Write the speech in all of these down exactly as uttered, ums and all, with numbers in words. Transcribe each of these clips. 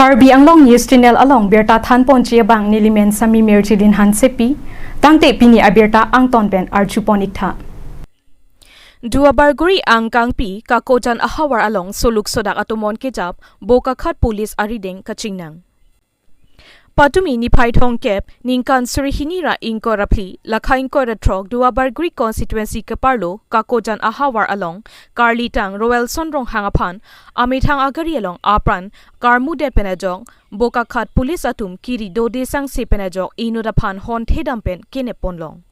Karbi Anglong News Channel along birta thanponji abang nelimen Sami Mirjilin Hansepi, tangte pini abirta angton pen arjupon iktha. Duarbagori angkangpi Kakojan ahavar along soluk sodak atomon kejap Bokakhat Police arideng kachingnang. Patumi niphai thomkep ningkan suri hini ra ingkoi ra phli, lakha ingkoi ra throk Duarbagori constituency keparlo Kakojan ahavar along karlitang Roelson Ronghang aphan amethang agari along apran karmudet pen ajok Bokakhat Police atum kiri dode sangse pen ajok inut aphan honthe dam pen kenep ponlong.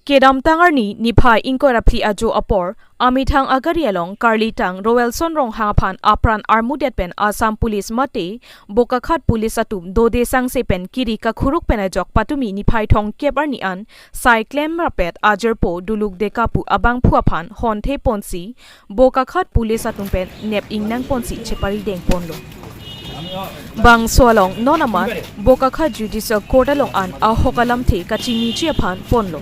Kedamtang arni niphai ingkoi ra phli ajo apor amethang agari along karlitang Roelson Ronghang aphan apran armudet pen Assam Police mate Bokakhat Police atum dode sangse pen kiri kakhuruk pen ajok patumi niphai thomkep arni an sai klem rapet ajirpo duluk deka pu abangphu aphan honthe ponsi Bokakhat Police atum pen nep ingnang ponsi cheparideng ponlo. Bangso along non amat Bokakhat Judicial Court along an ahok alamthe kachingniji aphan ponlo.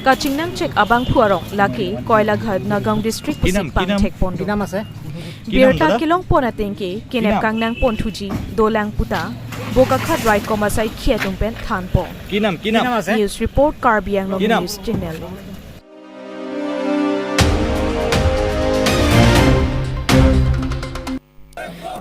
Kachingnang chek abangphu arong lake Koilaghat Nagaon District pusi pangthek ponlo. Birta kelong pon atengke kenep kangnang pon thuji dolang puta Bokakhat raikom asai khi atum pen thanpon. News report, Karbi Anglong News Channel.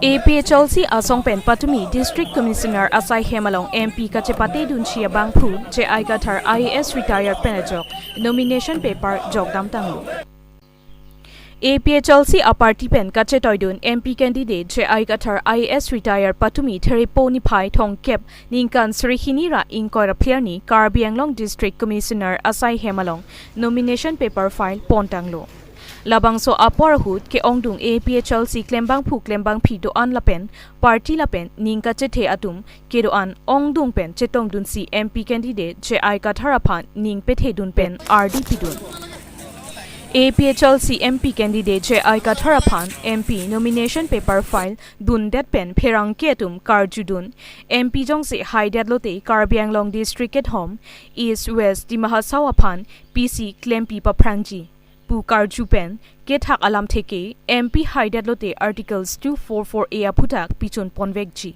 A P H L C asong pen patumi District Commissioner asai hem along M P kachepate dunji abangphu J I Kathar I A S retired pen ajok nomination paper jokdam tanglo. A P H L C aparty pen kachetoidun M P candidate J I Kathar I A S retired patumi Threpo niphai thomkep ningkan suri hini ra ingkoi ra phli arni Karbi Anglong District Commissioner asai hem along nomination paper file pon tanglo. Labangso apor ahut ke-ongdung A P H L C klembangphu klembangpi do-an lapen party lapen ning kachethe atum kedo-an ongdung pen chetongdunsi M P candidate J I Kathar aphan ning pethedun pen ardi pidun. A P H L C M P candidate J I Kathar aphan M P nomination paper file dundet pen pherangke atum karjudun. M P jongsi haidet lote Karbi Anglong District kethom East West Dima Hasao aphan P C klempi paphrangji pu karju pen kethak alamthe ke M P haidet lote Articles two four four A aphuthak pichun ponvekji.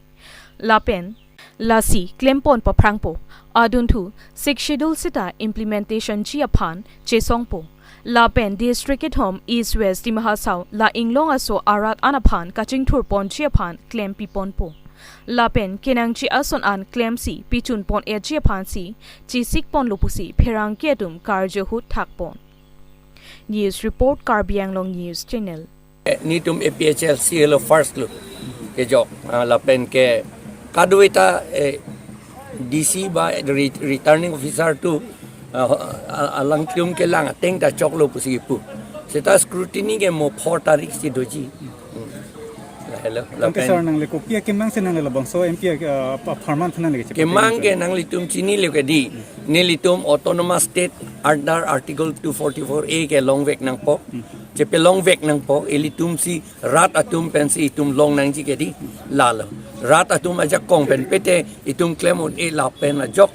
Lapen lasi klempon paphrangpo. Adunthu Sixth Schedule seta implementation ji aphan chesongpo. Lapen District kethom East West Dima Hasao la inglong aso arat an aphan kachingthur ponji aphan klempi ponpo. Lapen kenangji ason an klemsi pichun pon-eji aphansi chesik ponlo pusi pherangke atum karju ahut thakpon. News report, Karbi Anglong News Channel. Eh, netum A P H L C lo first lo kejok, ah, lapen ke kadokave ta, eh, D C ba re-, returning officer atum, ah, a-, alangtum kelang ateng ta choklo pusi kipu. Seta scrutiny ke mo four tarik si doji. Hmm. Lahelo, tangte lapen sir, nangle kopi akemang si nangle labangso M P, ah, pa-, apharman aphan nangle kechepate kemang ke nanglitum chinilo ke di. Nelitum autonomous state under Article two forty-four A kelongvek nangpo. Hmm. Chepelongvek nangpo, ilitum si rat atum pensi itum longnangji ke di. Lalo. Rat atum ajakong pen pete itum klem un-e lapen ajok.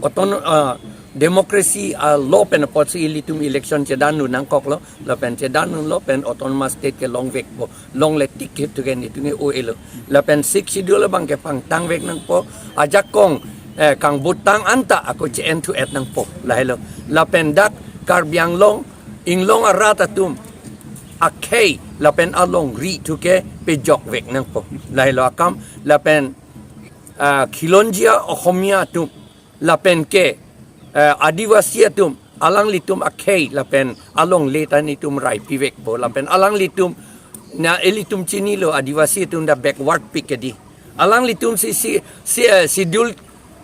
Autono-, ah, democracy, ah, law pen apotsi ilitum election chedandun nangkoklo. Lapen chedandunlo pen autonomous state kelongvekpo. Longle tik ke tuken itum ke o-elo. Lapen Sixth Schedule abang ke pangtangvek nangpo. Ajakong, eh, kangbutang anta ako che-en thu-et nangpo. Lahelo. Lapen dak Karbi Anglong, inglong arat atum akhei lapen alongri thu ke pejokvek nangpo. Lahelo akam, lapen, ah, khilonjia Ohomia atum, lapen ke, eh, Adivasi atum, alanglitum akhei lapen alongle ta netum rai pivekpo, lapen alanglitum, na ilitum chinilo Adivasi atum ta backward pik ke di. Alanglitum si, si, si, eh, schedule,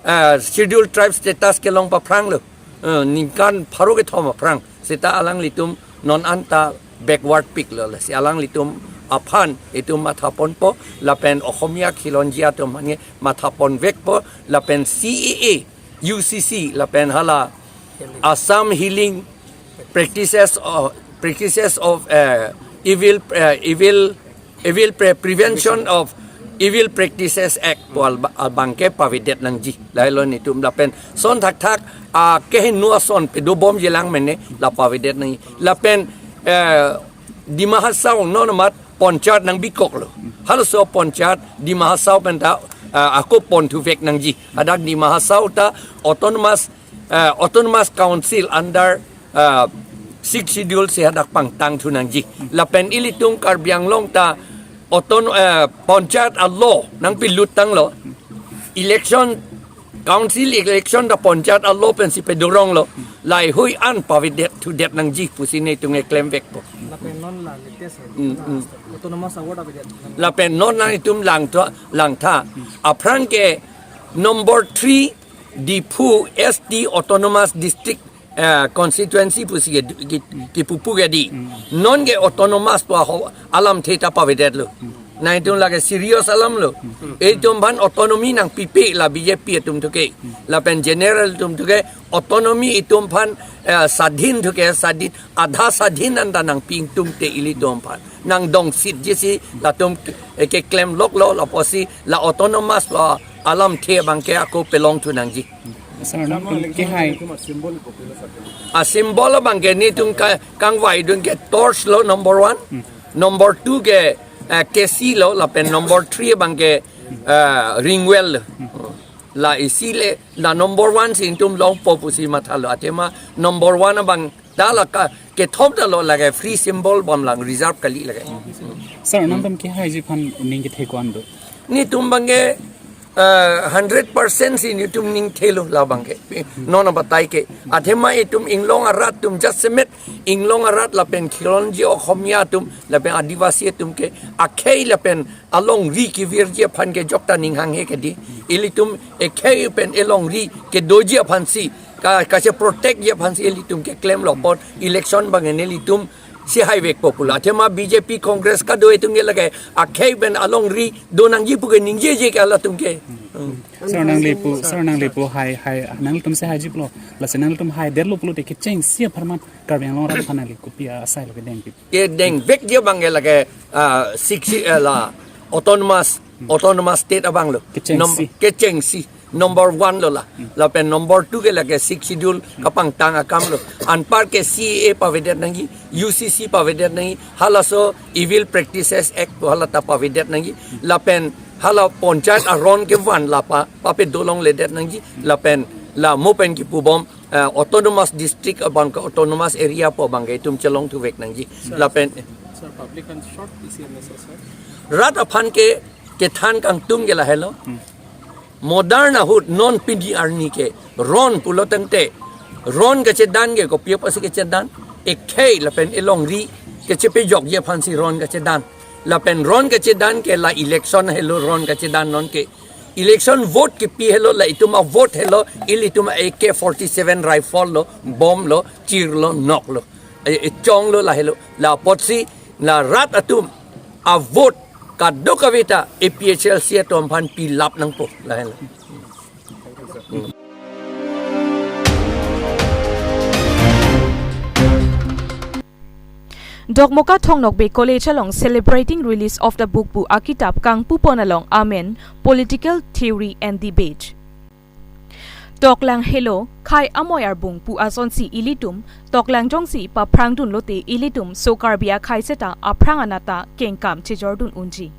eh, schedule tribe status kelong paphranglo. Eh, ningkan pharo kethom aphrang. Seta alanglitum non anta backward piklo, lasi alanglitum aphan itum mathaponpo, lapen Ohomia khilonjia atum aphan ke mathaponvekpo, lapen C A A, U C C, lapen hala Assam Healing Practices of, Practices of, eh, Evil, eh, Evil, Evil Pre-, Prevention of Evil Practices Act pu al-, abang ke pavedet nangji. Lahelo netum lapen son thakthak, ah, kehingno ason pedobomji lang mene la pavedet nangji. Lapen, eh, Dima Hasao non amat Ponchayat nangbikoklo. Halaso ponchayat Dima Hasao penta, ah, ako ponthuvek nangji. Hadak Dima Hasao ta autonomous, ah, autonomous council under, ah, sixth schedule si hadak pangtangthu nangji. Lapen ilitum Karbi Anglong ta auton-, ah, ponchayat a-law nangpilut tanglo. Election, council election ta ponchayat a-law pensi pedoronglo. Laheihui an pavedet thudet nangji pusi netum keklemvekpo. Lapen non la latest, hmm, hmm, autonomous award avedet. Lapen non nangtum langtha, langtha. Aphrang ke number three Diphu S T Autonomous District, eh, constituency pusi ke, ke, kepupu ke di. Hmm. Non ke autonomous pu aho alamthe ta pavedetlo. Hmm. Nangtum lake serious alamlo. Hmm. Itum aphan autonomy nangpipe la B J P atum thu ke. Hmm. Lapen general atum thu ke autonomy itum aphan, eh, swadhin thu ke swadhin, adha swadhin anta nangpi ingtungte ilitum aphan. Nangdongsit jisi latum ke, eh, keklemloklo lapusi la autonomous la alamthe abangke ako pelongthu nangji. Sir, nangtum kehai. A-symbol abangke netum ka-, kangvaidun ke torch lo number one. Hmm. Number two ke, eh, kesi lo, lapen number three abangke, eh, ring well lo. Hmm. La isi le, la number one si ingtum longpo pusi mathalo. Athema number one abang ta la ka, kethom ta lo lake free symbol bom lang reserve kali lake. Sir, nangtum kehaiji aphan ning kethe ko-an do? Netum abangke, eh, hundred percent si netum ning thelo labangke. Non abatai ke. Athema itum inglong arat atum jasemet, inglong arat lapen khilonji Okhomia atum lapen Adivasi atum ke akhei lapen alongri kevirji aphan ke jokta ning hanghe ke di. Ilitum ekhei pen elongri kedoji aphansi, ka, kache protect ji aphansi ilitum keklemlo apot election abang nelitum si haivekpo pulo. Athema B J P Congress kado itum ke lake akhei pen alongri do nangji pu ke ningjeje ke halatum ke. Hmm. Sir, nangli pu, sir, nangli pu hai, hai, nangtum si haiji pulo. Lasi nangtum haidetlo pulote kechengsi apharman Karbi Anglong arat aphan nangli kopi asai lo kedengpi? Kedengvekji abangke lake, ah, sixth, eh, la autonomous, autonomous state abang lo. Kechengsi. Nom-, kechengsi. Number one lo la. Hmm. Lapen number two ke lake sixth schedule kapangtang akam lo. Anpar ke C A A pavedet nangji, U C C pavedet nangji, halaso Evil Practices Act pu hala ta pavedet nangji. Lapen hala ponchayat aron kevan la pa, pape dolongledet nangji. Lapen la mo pen kipubom, eh, autonomous district abangke autonomous area pu abangke itum chelongthuvek nangji. Sir, lapen, sir, public aphan short P C M S S, sir. Rat aphan ke kethan kangtung ke lahelo. Hmm. Modern ahut non pini arni ke ron pulo tangte, ron kachedan ke kopi apotsi kachedan? Ekhei lapen elongri kachepejokji aphansi ron kachedan. Lapen ron kachedan ke la election helo ron kachedan non ke. Election vote kepi helo, la itum avote helo, ilitum A K forty-seven rifle lo, bomb lo, chir lo, nok lo. E, echong lo lahelo. La apotsi la rat atum avote kadokave ta A P H L C atum aphan pilap nangpo lahelo. Dokmoka Thong Nokbe College along Celebrating Release of the Book pu akitap kangpupon along amen Political Theory and Debate. Toklang helo, khei amoi arbung pu asonsi ilitum toklang jongsi paphrangdun lote ilitum so Karbi akhei seta aphrang anat ta kengkam chejordun unji.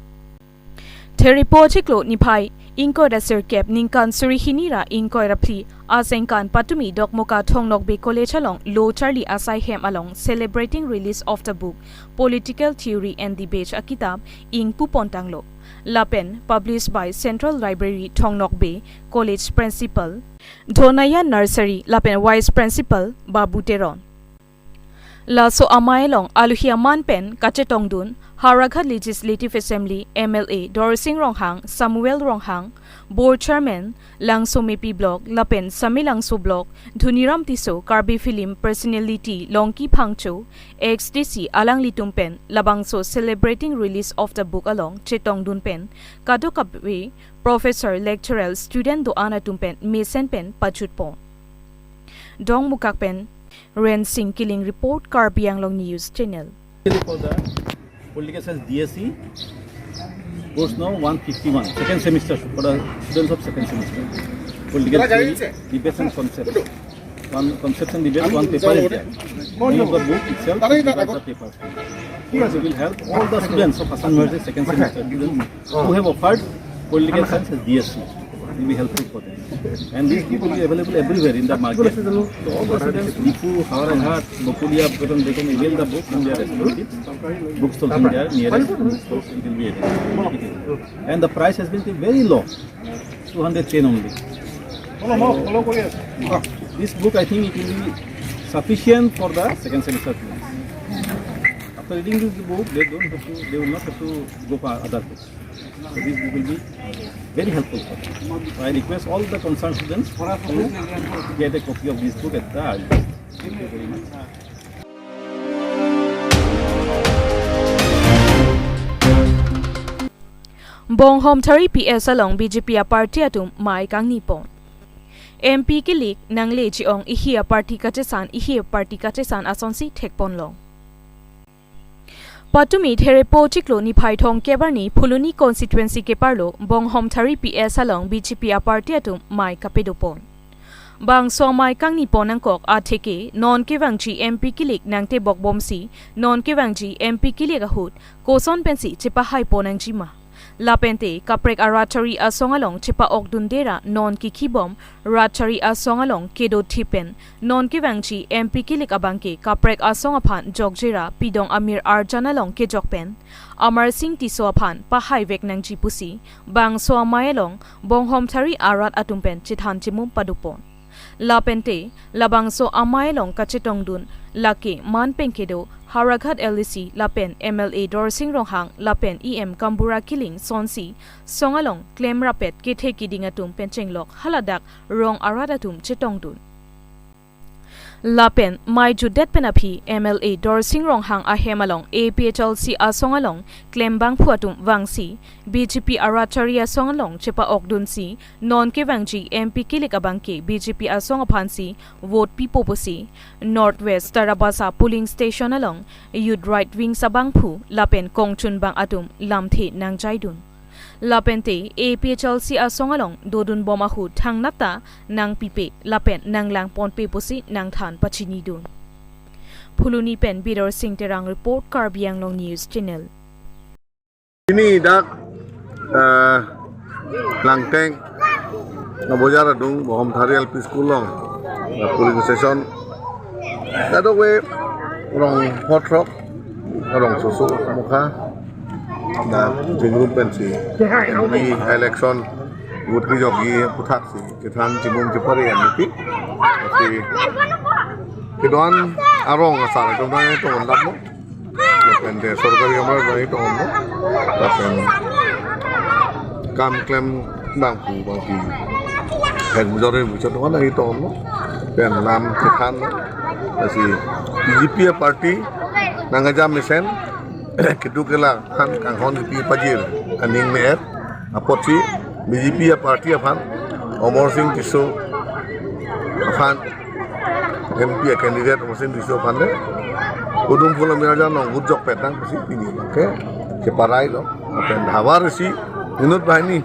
Thiripho chiklo niphai ingkoi ra sirkep ningkan suri hini ra ingkoi ra phli aningkan patumi Dokmoka Thong Nokbe College along lo charli asai hem along Celebrating Release of the Book Political Theory and Debate akitap ingpupon tanglo. Lapen published by Central Library Thong Nokbe, College Principal Dhonaya Nursery lapen Vice Principal Babu Teron. Laso amei along aluhi aman pen kachetongdun Howraghat Legislative Assembly M L A Dorsing Ronghang, Samuel Ronghang, Board Chairman Langsomepi Block lapen Samelangso Block Dhoniram Tisso, Karbi Film Personality Longki Phangcho, ex D C alanglitum pen labangso Celebrating Release of the Book along chetongdun pen kadokave professor, lecturer, student do-an atum pen mesen pen pajutpo. Dongmukak pen Rensing Killing report, Karbi Anglong News Channel. For the political science D S C, course number one fifty-one, second semester, for the students of second semester. Political theory, debates and concepts. One concepts and debates, one paper is there. Name of the book itself, divide the paper. It will help all the students of Assam University second semester students who have offered political science as B S C. It will be helpful for them. And this book will be available everywhere in the market. So all the students, Diphu, Howraghat, Bokulia, Beton, they can avail the book in their respective bookstores, in their nearest bookstores. It will be available. And the price has been very low, two hundred ten only. This book, I think, it will be sufficient for the second semester students. After reading this book, they don't have to, they will not have to go for other books. So this book will be very helpful for them. So I request all the concerned students to get a copy of this book at the earliest. Thank you very much. Bonghom Thari P S along B J P a party atum mei kangni pon. M P kilik nangle ji-ong, ihi a party kachesan, ihi a party kachesan asonsi thekpon long. Patumi Therepo chiklo niphai thomkep arni Phuloni constituency keparlo Bonghom Thari P S along B J P a party atum mei kapedo pon. Bangso mei kangni pon nangkok atheke non kevangji M P kilik nangtebok bomsi, non kevangji M P kilik ahut koson pensi chepahai pon nangjima. Lapente kaprek arat Thari asong along chepa-okdunde ra non kikhi bom, rat Thari asong along kedo thip pen non kevangji M P kilik abangke kaprek asong aphan jokje ra pidong amir arjan along kejok pen Amarsing Tisso aphan pahai vek nangji pusi bangso amei along Bonghom Thari arat atum pen chethan chemum pado pon. Lapente labangso amei along kachetongdun lake man pen kedo Howraghat L A C lapen M L A Dorsing Ronghang lapen E M Kambura Killing sonsi song along klemrap-et kethe kiding atum pen chenglok haladak rong arat atum chetongdun. Lapen mei jutdet pen aphi M L A Dorsing Ronghang ahem along A P H L C asong along klembangphu atum vangsi B J P arat Thari asong along chepa-okdunsi non kevangji M P kilik abangke B J P asong aphansi vote pipo pusi North West Tarabasa polling station along Youth Right Wings abangphu lapen kongchunbang atum lamthe nangjaidun. Lapente A P H L C asong along dodun bom ahut thangnat ta nangpipe lapen nanglang ponpe pusi nangthan pachinidun. Phuloni pen Bidorsing Terang report, Karbi Anglong News Channel. Pini dak, eh, Langteng, na bojar adung, Bonghom Thari L P School along, na polling station. Kadokave rong hot rok, rong soso mukha, na jingrum pensi, ini election, vote kejokji aputhaksi chethan chemum chepare aniti. Lasi kedo-an arong asar atum nangtongdam lo. Lapen te sorkari kamar nangtongdam lo. Lapen kam klembangphu bangphi, hen mujore mujor atum nangtongdam lo. Pen lam chethan lo. Lasi B J P a party nangkejam mesen, keduk kelak aphan kanghon kipi pajir aning me-et apotsi B J P a party aphan, Amarsing Tisso aphan, M P a candidate Amarsing Tisso aphan le kudum phulom ya jan long vote jokpet nang pusi pini ke cheparai lo. Lapen havar si inut banghini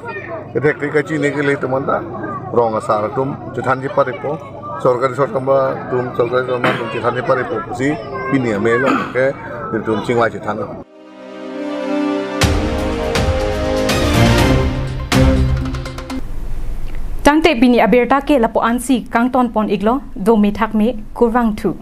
kethek kachini kele atum anta rong asar atum chethan cheparepo, sorkari sorkar atum, sorkari sorkar atum chethan cheparepo pusi pini amei along ke itum chingvai chethan. Tangte pini abirta ke lapu-ansi kangton pon iklo, dome thakme, kurvangthu.